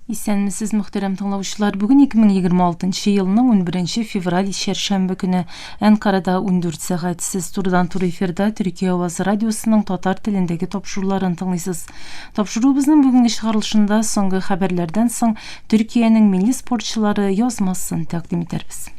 Исәнмесез, мөхтәрәм тыңлаучылар. Бүген 2026 елның 11 февраль чәршәмбе көне. Әнкарада 14 сәгать. Сез турыдан-туры эфирда Төркия авазы радиосының татар телендәге тапшыруларын тыңлыйсыз. Тапшыруыбызның бүгенге чыгарылышында соңгы хәбәрләрдән соң Төркиянең милли спортчылары язмасын тәкъдим итәрбез.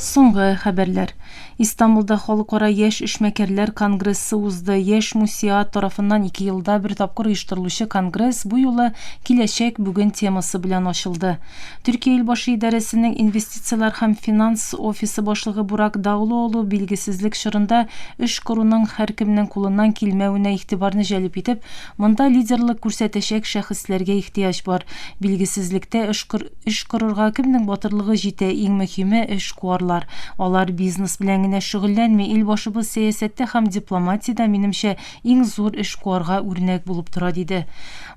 Соңгы хәбәрләр. Истанбулда Халыкара яшь эшмәкәрләр конгрессы узды. Яшь Мусиат тарафыннан ике елда бер тапкыр оештырылучы конгресс бу юлы Киләчәк бүген темасы белән ачылды. Төркия Илбашы идарәсенең инвестицияләр һәм финанс офисы башлыгы Бурак Даулыоглу билгесезлек чорында эш коруның һәркемнең кулыннан килмәвенә игътибарны җәлеп итеп, монда лидерлык күрсәтәчәк шәхесләргә ихтыяҗ бар. Билгесезлектә эш эш корырга кемнең батырлыгы җитә, иң мөһиме, эшкуарлар. Алар бизнес белән генә шөгыльләнми, илбашыбыз сәясәттә һәм дипломатиядә, минемчә, иң зур эшкуарга үрнәк булып тора, диде.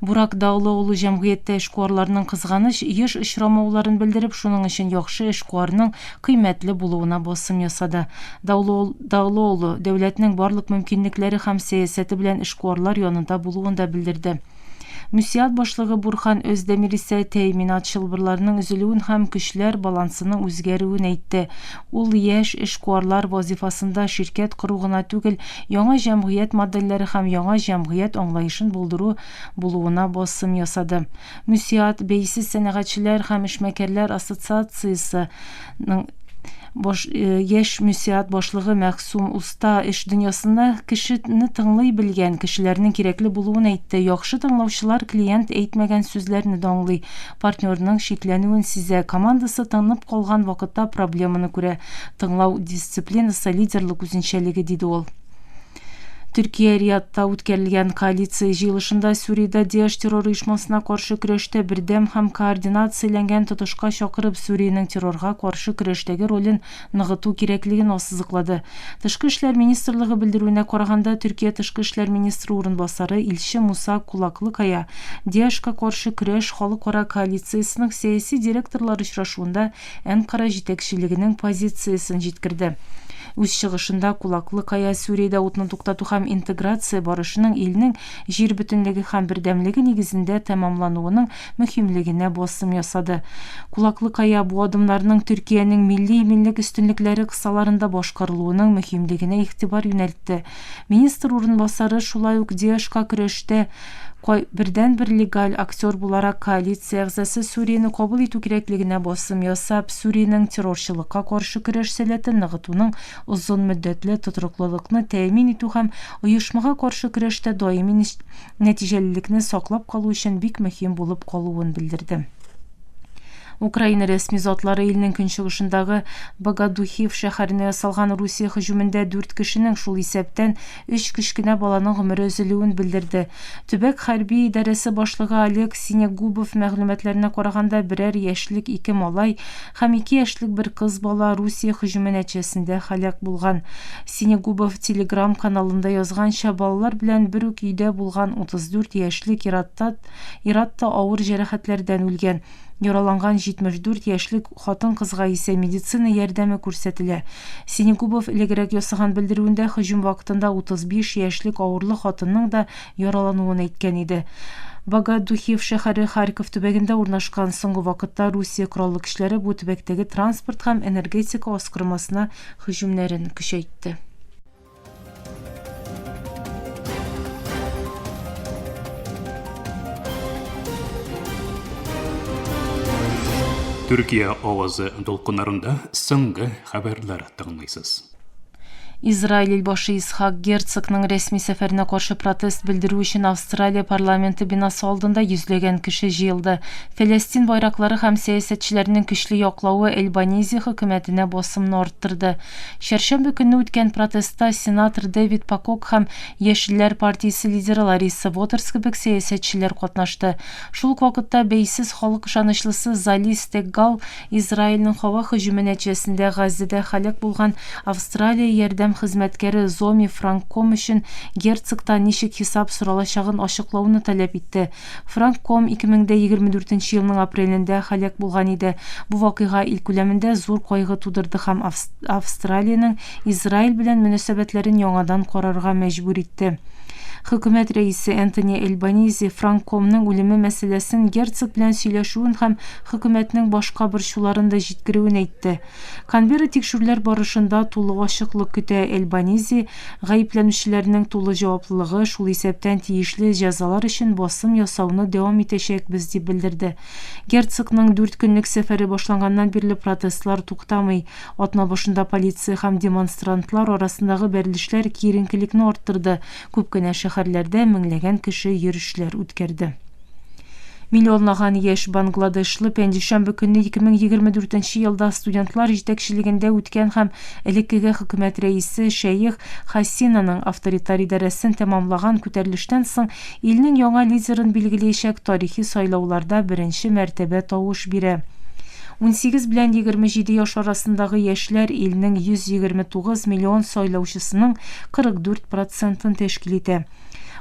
Бурак Даулыоглу җәмгыятьтә эшкуарларның кызганыч, еш очрамауларын белдереп, шуның өчен яхшы эшкуарның кыйммәтле булуына басым ясады. Даулыоглу дәүләтнең барлык мөмкинлекләре һәм сәясәте белән эшкуарлар янында булуын да белдерде. Мөсиат башлыгы Бурхан Өздемир исә тәэминат чылбырларының өзелүен һәм көчләр балансының үзгәрүен әйтте. Ул яшь эшкуарлар вазыйфасында ширкәт кору гына түгел, яңа җәмгыять модельләре һәм яңа җәмгыять аңлаешын булдыру булуына басым ясады. Мөсиат, бәйсез сәнәгатьчеләр һәм эшмәкәрләр ассоциациясе ның баш, яшь мөсиат башлыгы Мәгъсум Уста эш дөньясында кешене тыңлый белгән кешеләрнең кирәкле булуын әйтте. Яхшы тыңлаучылар клиент әйтмәгән сүзләрне дә аңлый, партнерның шикләнүен сизә, командасы тынып калган вакытта проблеманы күрә. Тыңлау дисциплинасы, лидерлык үзенчәлеге, диде ул. Төркия Риядта үткәрелгән коалиция җыелышында Сүриядә ДИАШ террор оешмасына каршы көрәштә бердәм һәм координацияләнгән тотышка чакырып, Сүриянең террорга каршы көрәштәге ролен ныгыту кирәклеген ассызыклады. Тышкы эшләр министрлыгы белдерүенә караганда, Төркия тышкы эшләр министры урынбасары, илче Муса Кулаклыкая ДИАШка каршы көрәш халыкара коалициясенең сәяси директорлар очрашуында Әнкара җитәкчелегенең позициясен җиткерде. Үз чыгышында Кулаклы Кая Сүриядә утны туктату һәм интеграция барышының илнең җир бөтенлеге һәм бердәмлеге нигезендә тәмамлануының мөһимлегенә басым ясады. Кулаклы Кая бу адымнарның Төркиянең милли иминлек өстенлекләре кысаларында башкарылуының мөһимлегенә игътибар юнәлтте. Министр урынбасары шулай ук ДИАШка көрәштә Кай бердәнбер легаль актер буларак коалиция әгъзасы Сүрияне кабул итү кирәклегенә басым ясап, Сүриянең террорчылыкка каршы көрәш сәләтен ныгытуның озын мөддәтле тотрыклылыкны тәэмин итү һәм оешмага каршы көрәштә даими нәтиҗәлелекне саклап калу өчен бик мөһим булып калуын белдерде. Украина рәсми затлары илнең көнчыгышындагы Богодухив шәһәренә ясалган Русия һөҗүмендә дүрт кешенең, шул исәптән өч кечкенә баланың гомере өзелүен белдерде. Төбәк хәрби идарәсе башлыгы Олег Синегубов мәгълүматларына караганда, берәр яшьлек ике малай һәм ике яшьлек бер кыз бала Русия һөҗүме нәтиҗәсендә һәлак булган. Синегубов Telegram-каналында язганча, балалар белән бер үк өйдә булган 34 яшьлек ир-ат Ир-ат та авыр җәрәхәтләрдән үлгән. Яраланган 74 яшьлек хатын-кызга исә медицина ярдәме күрсәтелә. Синегубов элегрәк ясаган белдерүендә һөҗүм вакытында 35 яшьлек авырлы хатынның да яралануын әйткән иде. Богодухив шәһәре Харьков төбәгендә урнашкан. Соңгы вакытта Русия Кораллы көчләре бу төбәктәге транспорт һәм энергетика аскырмасына һөҗүмнәрен көчәйтте. Төркия авазы дулкыннарында соңгы хәбәрләр тыңлыйсыз. Израиль илбашы Исхак Герцогның рәсми сәфәренә каршы протест белдерү өчен Австралия парламенты бинасы алдында йөзләгән кеше җыелды. Фәләстин байраклары һәм сәясәтчеләрнең көчле яклавы Элбанези хөкүмәтенә басымны арттырды. Чәршәмбе көнне үткән протестта сенатор Дэвид Покок һәм Яшелләр партиясе лидеры Лариса Вотерс кебек сәясәтчеләр катнашты. Шул ук вакытта бәйсез халык ышанычлысы Зали Стекгал Израильнең һава һөҗүме нәтиҗәсендә Газзәдә һәлак булган Австралия ярдәм ярдәм хезмәткәре Зоми Франк Ком өчен Герцогтан ничек хисап соралачагын ачыклауны таләп итте. Франк Ком 2024 нче елның апрелендә һәлак булган иде. Бу вакыйга ил күләмендә зур кайгы тудырды һәм Австралиянең Израиль белән мөнәсәбәтләрен яңадан карарга мәҗбүр итте. Хөкүмәт рәисе Энтони Элбанизи Франк Комның үлеме мәсьәләсен Герцог белән сөйләшүен һәм хөкүмәтнең башка борчуларын да җиткерүен әйтте. Канберра тикшерүләр барышында тулы ачыклык көтә, Элбанизи гаепләнүчеләрнең тулы җаваплылыгы, шул исәптән тиешле җәзалар өчен басым ясауны дәвам итәчәкбез, дип белдерде. Герцогның дүрт көнлек сәфәре башланганнан бирле протестлар туктамый. Атна башында полиция һәм демонстрантлар арасындагы бәрелешләр киеренкелекне арттырды, күп кенә шәһәрләрдә меңләгән кеше йөрешләр үткәрде. Миллионлаган яшь бангладешлы пәнҗешәмбе көнне 2024 нче елда студентлар җитәкчелегендә үткән һәм элеккеге хөкүмәт рәисе Шәех Хасинаның авторитар идарәсен тәмамлаган күтәрелештән соң илнең яңа лидерын билгеләячәк тарихи сайлауларда беренче мәртәбә тавыш бирә. 18 белән 27 яшь арасындагы яшьләр илнең 129 миллион сайлаучысының 44 процентын тәшкил итә.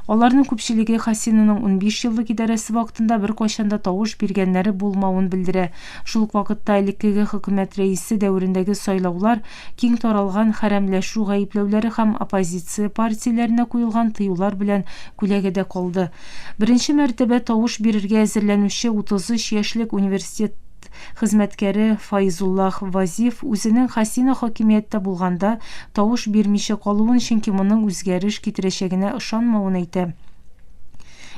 Аларның күпчелеге Хасинаның 15 еллык идарәсе вакытында беркайчан да тавыш биргәннәре булмавын белдерә. Шул ук вакытта элеккеге хөкүмәт рәисе дәверендәге сайлаулар киң таралган хәрәмләшү гаепләүләре һәм оппозиция партияләренә куелган тыюлар белән күләгәдә калды. Беренче мәртәбә тавыш бирергә әзерләнүче 33 яшьлек университет хезмәткәре Файзуллах Вазиф үзенең Хасина хакимияттә булганда тавыш бирмичә калуын, чөнки моның үзгәреш китерәчәгенә ышанмавын әйтә.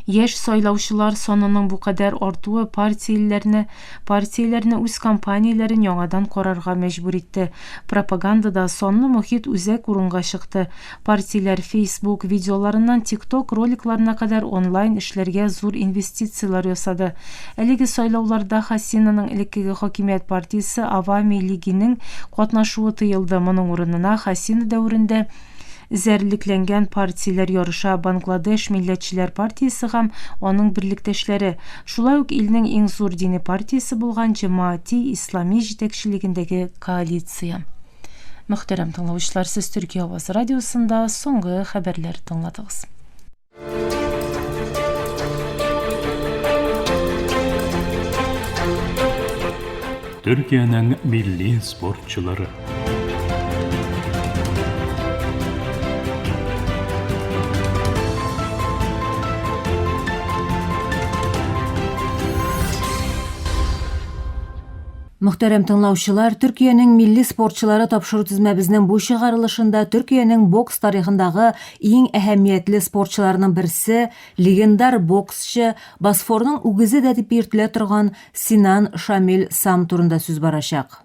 Яшь сайлаучылар санының бу кадәр артуы партияләрне партияләрне үз кампанияләрен яңадан карарга мәҗбүр итте. Пропагандада санлы мохит үзәк урынга чыкты. Партияләр Facebook видеоларыннан TikTok роликларына кадәр онлайн эшләргә зур инвестицияләр ясады. Әлеге сайлауларда Хасинаның элеккеге хакимият партиясе Авами Лигинең катнашуы тыелды, моның урынына Хасина дәверендә эзәрлекләнгән партияләр ярыша, Бангладеш милләтчеләр партиясе һәм аның берлектәшләре, шулай ук илнең иң зур дини партиясе булган Җәмаати Ислами җитәкчелегендәге коалиция. Мөхтәрәм тыңлаучылар, сез Төркия авазы радиосында соңгы хәбәрләр тыңладыгыз. Төркиянең милли спортчылары. Мөхтәрәм тыңлаучылар, Төркиянең милли спортчылары тапшыру тезмәбезнең бу чыгарылышында Төркиянең бокс тарихындагы иң әһәмиятле спортчыларының берсе, легендар боксчы, Босфорның үгезе дә дип йөртелә торган Синан Шамил Сам турында сүз барачак.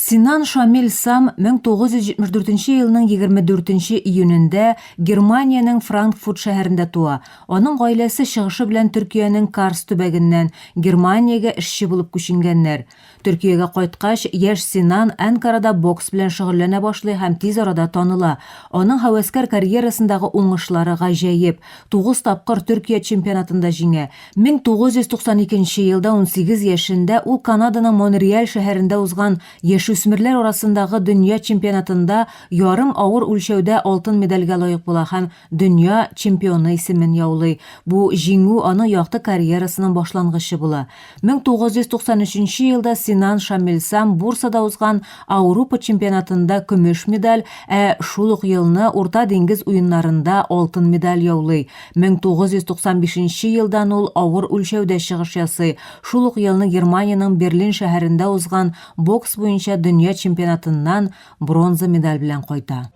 Синан Шамил Сам 1974 елның 24 июнендә Германиянең Франкфурт шәһәрендә туа. Аның гаиләсе чыгышы белән Төркиянең Карс төбәгеннән Германиягә эшче булып күченгәннәр. Төркиягә кайткач, яшь Синан Әнкарада бокс белән шөгыльләнә башлый һәм тиз арада таныла. Аның һәвәскәр карьерасындагы уңышлары гаҗәеп. Тугыз тапкыр Төркия чемпионатында җиңә. 1992 нче елда 18 яшендә ул Канаданың Монреаль шәһәрендә узган яшүсмерләр арасындагы дөнья чемпионатында ярым авыр үлчәүдә алтын медальгә лаек була һәм дөнья чемпионы исемен яулый. Бу җиңү аның якты карьерасының башлангычы була. 1993 нче елда Синан Шамилсам Бурсада узган Аурупа чемпионатында көмеш медаль, ә шул ук елны Урта диңгез уеннарында алтын медаль яулый. 1995 нче елдан ул авыр үлчәүдә чыгыш ясый. Шул ук елны Германиянең Берлин шәһәрендә узган бокс буенча дөнья чемпионатыннан бронза медаль белән кайта.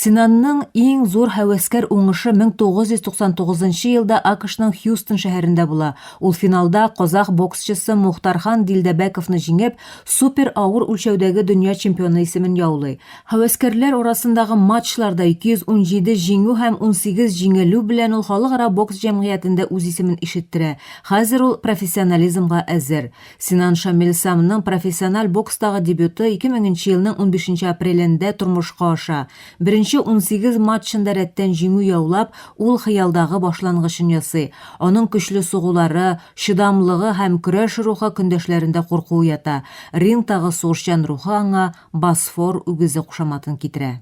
Синанның иң зур һәвәскәр уңышы 1999 елда АКШның Хьюстон шәһәрендә була. Ул финалда казах боксчысы Мухтархан Дилдәбәковны җиңеп, супер авыр үлчәүдәге дөнья чемпионы исемен яулый. Һәвәскәрләр арасындагы матчларда 217 җиңү һәм 18 җиңелү белән ул халыкара бокс җәмгыятендә үз исемен ишеттерә. Хәзер ул профессионализмга әзер. Синан Шамил Самның профессиональ бокстагы дебюты 2000 нче елның унбишенче апрелендә тормышка аша. Беренче Беренче 18 матчында рәттән җиңү яулап, ул хыялдагы башлангычын ясый. Аның көчле сугулары, чыдамлыгы һәм көрәш рухы көндәшләрендә курку уята. Рингтагы сугышчан рухы аңа Босфор үгезе кушаматын китерә.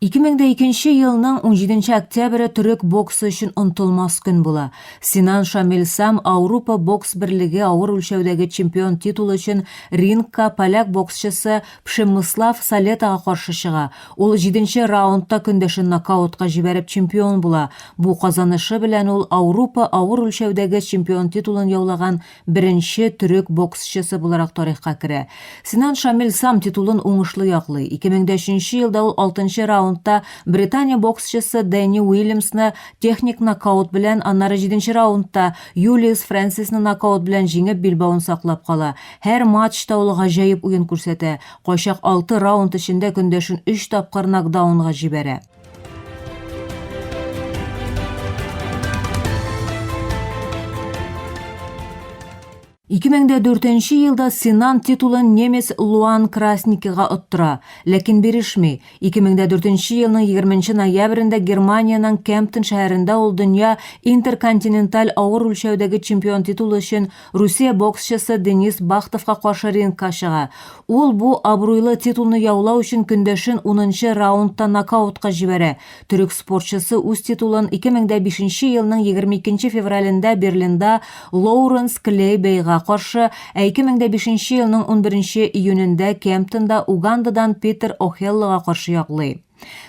2002 елның 17 октябре төрек боксы өчен онтылмас көн була. Синан Шамил Сам Аурупа бокс берлеге авыр үлчәүдәге чемпион титулы өчен рингка поляк боксчысы Пшемыслав Салетага каршы чыга. Ул җиденче раундта көндәшен нокаутка җибәреп чемпион була. Бу казанышы белән ул Аурупа авыр үлчәүдәге чемпион титулын яулаган беренче төрек боксчысы буларак тарихка керә. Синан Шамил Сам титулын уңышлы яклый. 2003 елда ул алтынчы раундта Британия боксчысы Дэнни Уильямсны техник нокаут белән, аннары җиденче раундта Юлиус Фрэнсисны нокаут белән җиңеп билбавын саклап кала. Һәр матчта ул гаҗәеп уен күрсәтә, кайчак алты раунд эчендә көндәшен өч тапкыр нокдаунга җибәрә. 2004 елда Синан титулын немец Луан Красникига оттыра, ләкин бирешми. 2004 елның 20 ноябрендә Германиянең Кемптен шәһәрендә ул дөнья интерконтиненталь авыр үлчәүдәге чемпион титулы өчен Русия боксчысы Денис Бахтовка каршы рингка чыга. Ул бу абруйлы титулны яулау өчен көндәшен унынчы раундта нокаутка җибәрә. Төрек спортчысы үз титулын 2005 елның 22 февралендә Берлинда Лоуренс Клейбейга каршы, ә 2005 елның 11 июнендә Кемптонда Угандадан Питер Охеллога каршы яклый.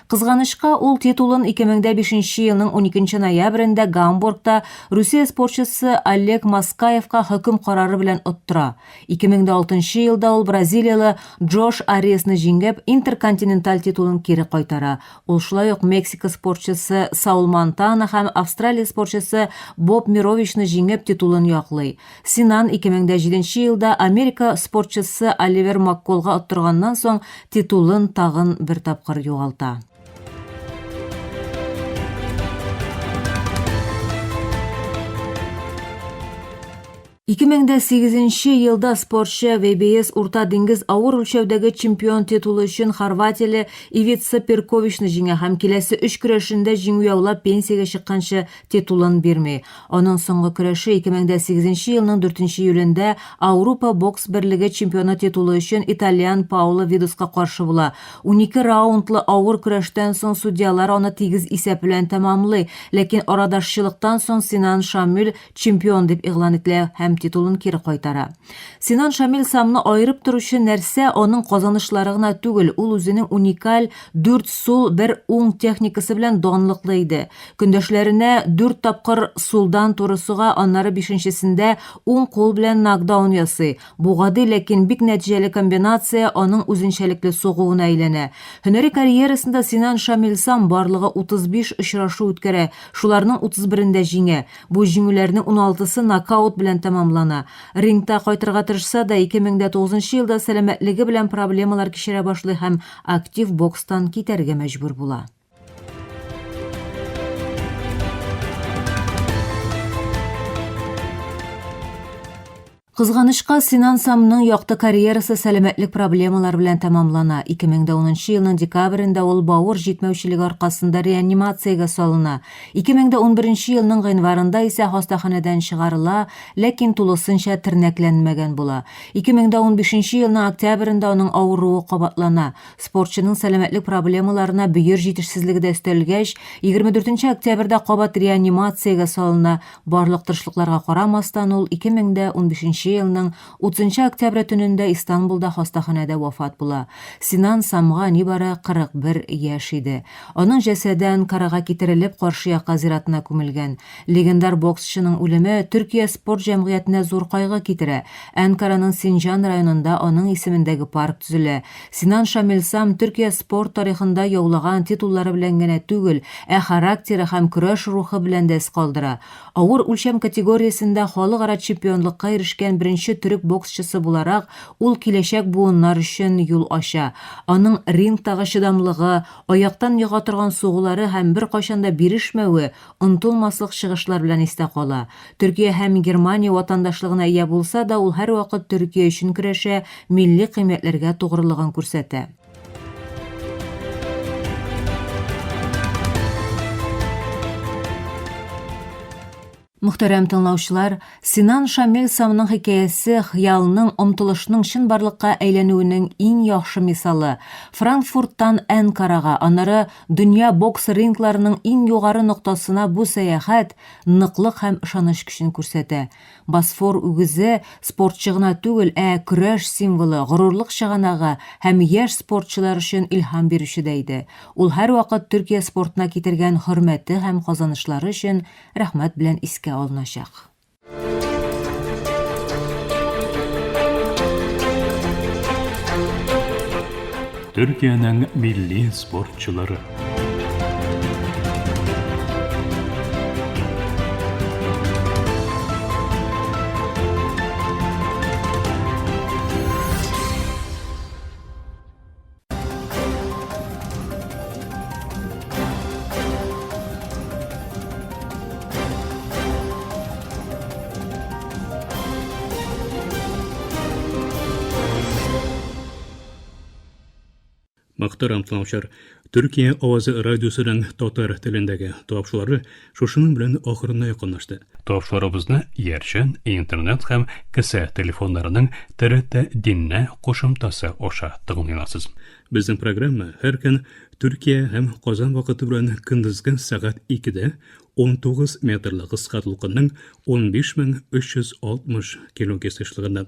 Кызганычка, ул титулын 2005 елның 12 ноябрендә Гамбургта Русия спортчысы Олег Маскаевка хөкем карары белән оттыра. 2006 елда ул бразилияле Джош Ариасны җиңеп, интерконтиненталь титулын кире кайтара. Ул шулай ук Мексика спортчысы Саул Монтана һәм Австралия спортчысы Боб Мировичны җиңеп титулын яклый. Синан 2007 елда Америка спортчысы Оливер Макколга оттырганнан соң титулын тагын бер тапкыр югалта. 2008 елда спортчы WBS Урта диңгез авыр үлчәүдәге чемпион титулы өчен хорватияле Ивица Перковичны җиңә һәм киләсе өч көрәшендә җиңү яулап пенсиягә чыкканчы титулын бирми. Аның соңгы көрәше 2008 елның 4 июлендә Аурупа бокс берлеге чемпионы титулы өчен итальян Паоло Видуска каршы була. 12 раундлы авыр көрәштән соң судьялар аны тигез исәп белән тәмамлый, ләкин арадашчылыктан соң Синан Шамил чемпион дип игълан ителә һәм титулын кире кайтара. Синан Шамил Самны аерып торучы нәрсә аның казанышлары гына түгел, ул үзенең уникаль дүрт сул, бер уң техникасы белән данлыклы иде. Көндәшләренә дүрт тапкыр сулдан туры суга, аннары бишенчесендә уң кул белән нокдаун ясый. Бу гади, ләкин бик нәтиҗәле комбинация аның үзенчәлекле сугуына әйләнә. Һөнәри карьерасында Синан Шамил Сам барлыгы 35 очрашу үткәрә, шуларның 31-ендә җиңә. Бу җиңүләрнең уналтысы нокаут белән тәмамлана. Рингта кайтырга тырышса да, 2009 елда сәламәтлеге белән проблемалар кичерә башлый һәм актив бокстан китәргә мәҗбүр була. Кызганычка, Синан Самның якты карьерасы сәламәтлек проблемалары белән тәмамлана. 2010 елның декабрендә ул бавыр җитмәүчелеге аркасында реанимациягә салына. 2011 елның гыйнварында исә хастаханәдән чыгарыла, ләкин тулысынча тернәкләнмәгән була. 2015 елның октябрендә аның авыруы кабатлана. Спортчының сәламәтлек проблемаларына бөер җитешсезлеге дә өстәлгәч, 24 октябрьдә кабат реанимациягә салына, Барлык тырышлыкларга карамастан, ул 2015 елның 30 нчы октябре төнендә Истанбулда хастаханәдә вафат була. Синан Самга нибары 41 яшь иде. Аның җәсәде Анкарага китерелеп, Каршыяка зиратына күмелгән. Легендар боксчының үлеме Төркия спорт җәмгыятенә зур кайгы китерә. Әнкараның Синҗан районында аның исемендәге парк төзелә. Синан Шамил Сам Төркия спорт тарихында яулаган титуллары белән генә түгел, ә характеры һәм көрәш рухы белән дә эз калдыра. Авыр үлчәм категориясендә халыкара чемпионлыкка ирешкән ирешкән беренче төрек боксчысы буларак, ул киләчәк буыннар өчен юл ача. Аның рингтагы чыдамлыгы, аяктан ега торган сугулары һәм беркайчан да бирешмәве онытылмаслык чыгышлар белән истә кала. Төркия һәм Германия ватандашлыгына ия булса да, ул һәрвакыт Төркия өчен көрәшә, милли кыйммәтләргә тугрылыгын күрсәтә. Мөхтәрәм тыңлаучылар, Синан Шамил Самның хикәясе хыялның, омтылышның чынбарлыкка әйләнүенең иң яхшы мисалы. Франкфурттан Әнкарага, аннары дөнья бокс рингларының иң югары ноктасына бу сәяхәт ныклык һәм ышаныч көчен күрсәтә. Босфор үгезе спортчы гына түгел, ә көрәш символы, горурлык чыганагы һәм яшь спортчылар өчен илһам бирүче дә иде. Ул һәрвакыт Төркия спортына китергән хөрмәте һәм казанышлары өчен рәхмәт белән искә алыначак. Төркиянең милли спортчылары. Мөхтәрәм тыңлаучылар, Төркия авазы радиосының татар телендәге тапшырулары шушының белән ахырына якынлашты. Тапшыруларыбызны иярчен, интернет һәм кесә телефоннарының ТРТ Динне кушымтасы аша тыңлый аласыз. Безнең программа һәр көн Төркия һәм Казан вакыты белән көндезге сәгать 2-дә 19 метрлы кыска дулкынның 15360 килогерц ешлыгыннан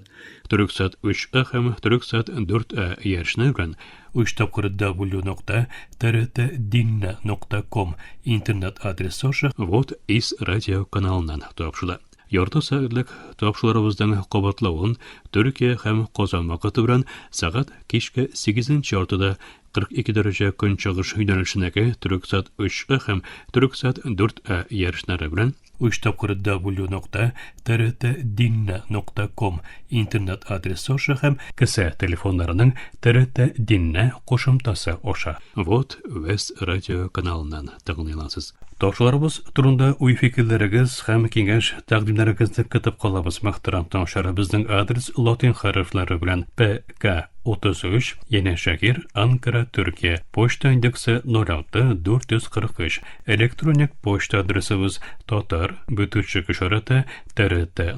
Төрексат 3А һәм Төрексат 4А иярчене белән 3 тапкыр w.trtdinne.com интернет адресы аша Вот из радио каналыннан тапшыла. Ярты сәгатьлек тапшыруларыбызның кабатлавын Төркия һәм Казан вакыты белән сәгать кичке 8 яртыда 42 дәрәҗә көнчыгыш юнәлешендәге Төрексат 3А һәм Төрексат 4А иярченнәре белән 3 тапкыр w.trtdinne.com интернет адресы аша һәм кесә телефоннарының TRT Dinne кушымтасы аша Вот Вест радио каналыннан тыңлый аласыз. Тапшыруларыбыз турында уй-фикерләрегез һәм киңәш-тәкъдимнәрегезне көтеп калабыз, мөхтәрәм тыңлаучылар. Безнең адрес латин хәрефләре белән ПК 33, Янәшәһир, Анкара, Төркия. Почта индексы 06 443. Электроник почта адресыбыз татар бөтүчек ишарәте trt.net.tr.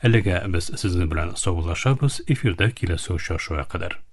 Әлегә без сезнең белән саубуллашабыз, эфирдә киләсе очрашуга кадәр.